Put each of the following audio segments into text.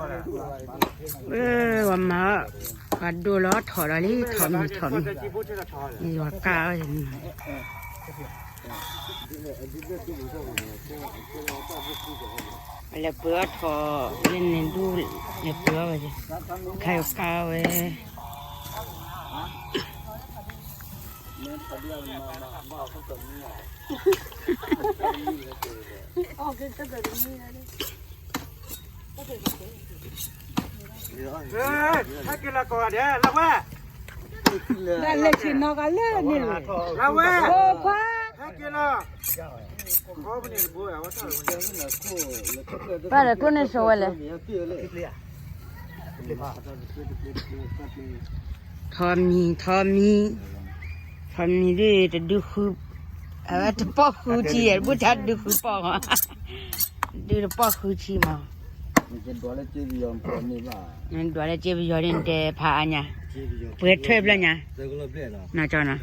ဝဲမၤ ပှၤဒိလီၤထီၣ်ဒီးလံ ထီၣ်မံၤထီၣ်မံၤ, ယွၤကါဝဲ, လဲၤပှ့ၤအီၣ်ထီၣ် လဲၤန့ၣ်ဒူ လဲၤပှ့ၤအီၣ်ဝဲ, ခါယွၤကါဝဲ, ဟဲက့ၤလီၤကိးဂၤဒဲး လၢဝဲ, လၢဆ့ၣ်နီၤဂၤလၢန့ၣ်, လၢဝဲ, ဟဲက့ၤလီၤ, ဘၣ်ဒီးကျိန့ၣ်ဆိဝဲလဲၣ်, ထီၣ်မံၤ ထီၣ်မံၤ, ထီၣ်မံၤဒ်တဒုဃု, အဝဲတပီၢ်ဃုဆံယဲၢ် တဘူၣ်တၢ်ဒုဃုပီၢ်ဂီၢ်, ဒုတပီၢ်ဃုဆံမး, နဒွးလၢက့ပယီၤန့ၣ် တဲဖးအါညါ, ပှဲၤထွဲဖျၢၣ်ညါ, နီၢ်ကၠီနီၤ,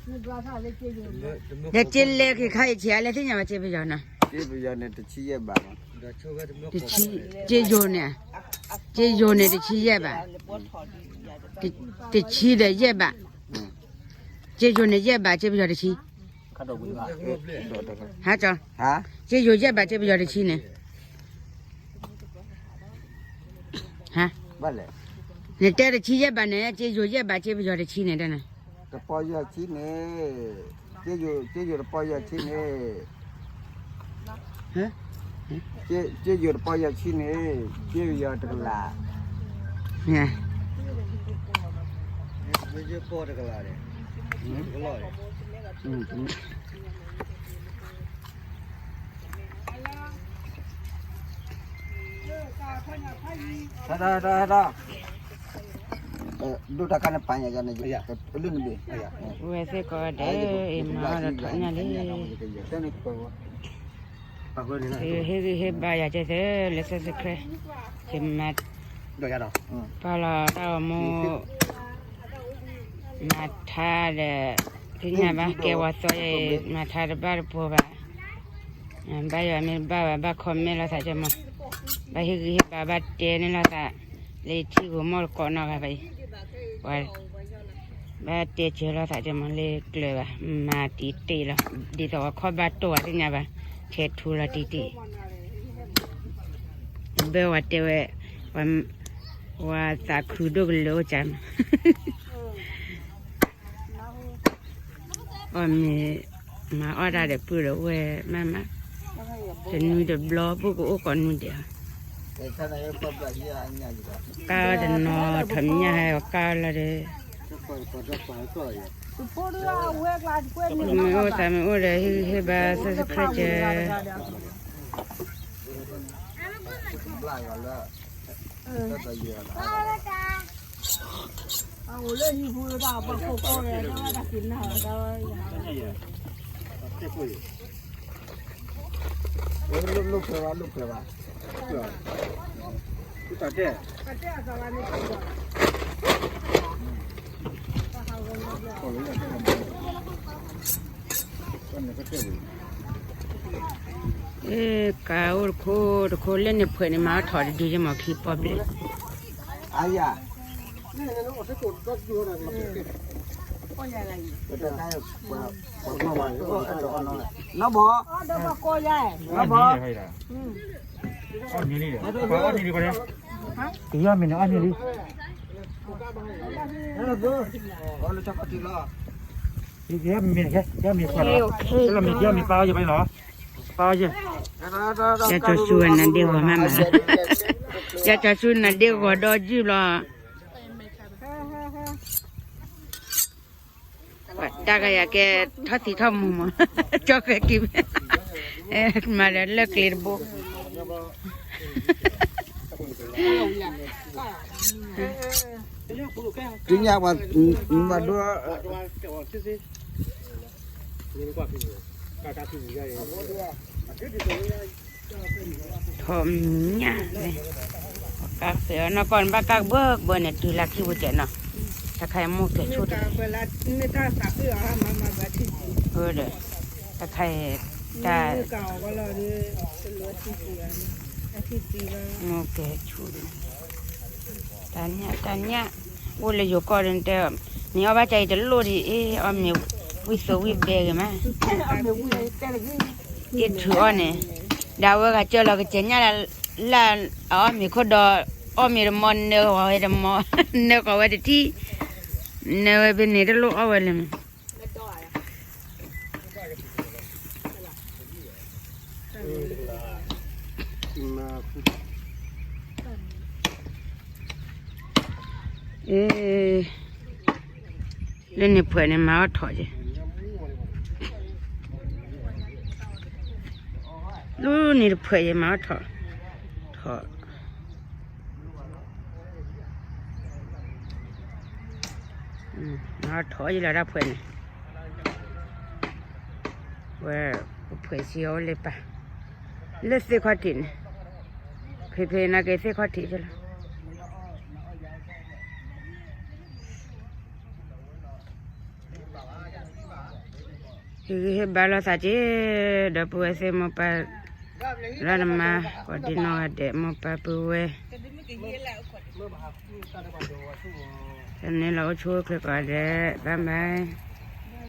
ဒီးက့လဲၤက့ၤခါအံၤဆံးအါလဲၣ်သ့ၣ်ညါဝဲ က့ပယီၤနီၤ, က့ပယီၤန့ၣ်တဆံယဲၢ်ဘး, က့ယိၤန့ၣ်, က့ယိၤန့ၣ်တဆံယဲၢ်ဘး, တဆံဒီးယဲၢ်ဘး, က့ယိၤန့ၣ်ယဲၢ်ဘး က့ပယီၤတဆံ, ဟါကၠီ, က့ယိၤယဲၢ်ဘး က့ပယီၤတဆံန့ၣ်, ဟါ, နတဲတဆံယဲၢ်ဘးန့ၣ် က့ယိၤယဲၢ်ဘး က့ပယီၤတဆံန့ၣ်, တပီၢ်ယဲၢ်ဆံန့ၣ်, က့ယိၤတပီၢ်ယဲၢ်ဆံန့ၣ်, က့ယိၤတပီၢ်ယဲၢ်ဆံန့ၣ်, က့ပယီၤတကလး, ပီၢ်တကလးန့ၣ်, ဟဲဒီး ဒိၣ်တၢ်ခါန့ၣ်ပာ်ညါယၤန့ၣ်, လၢနဘ့ၣ်, ဝဲသ့ၣ်ကိးဂၤဒဲး အံၤမၤအီၣ်ဒီးထီၣ်ညၣ်လံ, ဟ့ၣ်ဂံၢ်ဟ့ၣ်ဘါယၤကဲသ့လၢ subscribe, ယမၤ, ပာ်လီၤတၢ်ဂီၤမူ မၤထါဒီး သ့ၣ်ညါဘၣ် ကဲဝဲသီအံၤ မၤထါတဘၣ်တပှဲၤဘၣ်, ဘၣ်ယွၤမ့ၢ်တဘၣ်ဘၣ် ဘၣ် comment လိာ်သးကမး, ဘၣ်ဟ့ၣ်ဂံၢ်ဟ့ၣ်ဘါ ဘၣ်တဲန့ၣ်လိာ်သး, လၢထံဂီၤမီၢ်တကိးနီၢ်ဂၤဘၣ်အံၤ, ပှၤ ဘၣ်တဲစၢၤလိာ်သးကမး လၢကျၢၤဘၣ် မၤတံၤတ့ၢ်လီၤ, ဒ်သိးဝဲခီၣ်ဘၣ်တိၢ်ဝဲသ့ၣ်ညါဘၣ်, ထဲထူလီၤတံၤတံၤ, ဘၣ်ဝဲတဲဝဲ, ဝဲသးခုဒိၣ်ကလၢာ်အိၣ်ကၢ်မး, အီၣ်မ့ၤ, မၤအီၣ်တၢ်ဒီးပုၢ်ဒီးဝဲၢ်မးမး, တနွံတဘျီ ပုၢ်ကအိၣ်ကိးနွံဒဲး, ကါတနီၤထီၣ်မံၤညၣ်ဟဲကါလီၤဒီး, မ့ၢ်အိၣ်သးမ့ၢ်အိၣ်ဒီး ဟ့ၣ်ဂံၢ်ဟ့ၣ်ဘါ subscribe က ကအိၣ်တခိၣ်တခိၣ်လၢန့ၣ်ဖှဲးန့ၣ် မၤအီၣ်ထီၣ်တဒုယမီၤခံပီၣ်ဘျဲၣ်, အယၤ နီၢ်ဘီ, နီၢ်ဘီ, ကယီမ့ၢ်န့ၣ်အီၣ်န့ၣ်လံ, ကယီမ့ၢ်န့ၣ်, ကယီမ့ၢ်, ကယီမ့ၢ်ပာ်အီၣ်ယၤဘၣ်န့ၣ်လီၤ, ပာ်အီၣ်ယၤ, ယကၠီဆူဝဲနၤဒ့ဂီၤမးမး, ယကၠီဆူနၤဒ့ဂီၤဒီးယုၢ်ဘျီ ပှၤတၢ်ဂၤယၤကဲထီၣ်သံထီၣ်မူမး, ကၠီဃဲၤက့ၤ, မၤဒီးလၢကျဲတဘိ, သ့ၣ်ညါပှၤ, ဘၣ်ဒိ ထီၣ်မံၤညၣ်, ကါဃဲၤအီၤနီၢ်ကီၢ်န့ၣ် ဘၣ်ကါကဘၢကဘၢန့ၣ် တုၤလၢခံပူၤကဲးနီၤ, တခါအံၤမိၢ်ကဲၤဆူၣ်တ, ဒီး, တခါအံၤ, တၢ်, တၢ်, တၢ်ညၣ် တၢ်ညၣ်, အိၣ်လၢယိၤကီၢ်ဒီးတဲ, မ့ၢ်အီၣ်ဘၣ်ကၢ်အံၤတလိၣ်ဒံး, အ့ အီၣ်မ့ၤဝံၣ်ဝံၣ်ဘဲဂ့ၤမး, အ့ ထုးအီၣ်န့ၣ်, ဒီးအဝဲဂၤကၢလီၤကစဲးညၣ်လၢ်, လၢ်အအီၣ်မ့ၤခိၣ်ဒီး, အီၣ်မ့ၤတမီ နၢဃီၤဝဲတမီ, နၢဃီၤဝဲတထံၣ်, နၢဝဲဖဲန့ၣ်တလိၣ်အီၣ်ဝဲလၢၤမး အ့ လၢန့ၣ်ဖှဲးန့ၣ်မၤအီၣ်ထီၣ်က့ၤ, လၢန့ၣ်တဖှဲးယမၤအီၣ်ထီၣ်, ထီၣ်, မၤအီၣ်ထီၣ်ယလီၤတၢ်ဖှဲးန့ၣ်, ဝဲ, ပဖှဲးဆံးအီၤလၢပၢ်, လၢသ့ၣ်ခီၣ်ထံးန့ၣ်, ဖဲဖဲနာ်က့သ့ၣ်ခီၣ်ထံးကလီၤ ဟ့ၣ်ဂံၢ်ဟ့ၣ်ဘါလိာ်သးက့ၤ, ဒီပုၢ်ဝဲၢ်သ့ၣ်မိၢ်ပၢ်, လၢနမါ, ကိးဒံနီၢ်ဂၤဒဲး မိၢ်ပၢ်ပုၢ်ဝဲၢ်, တန့ၢ်လီၤအိၣ်ဆူၣ်အိၣ်ချ့ကိးဂၤဒဲး, bye bye.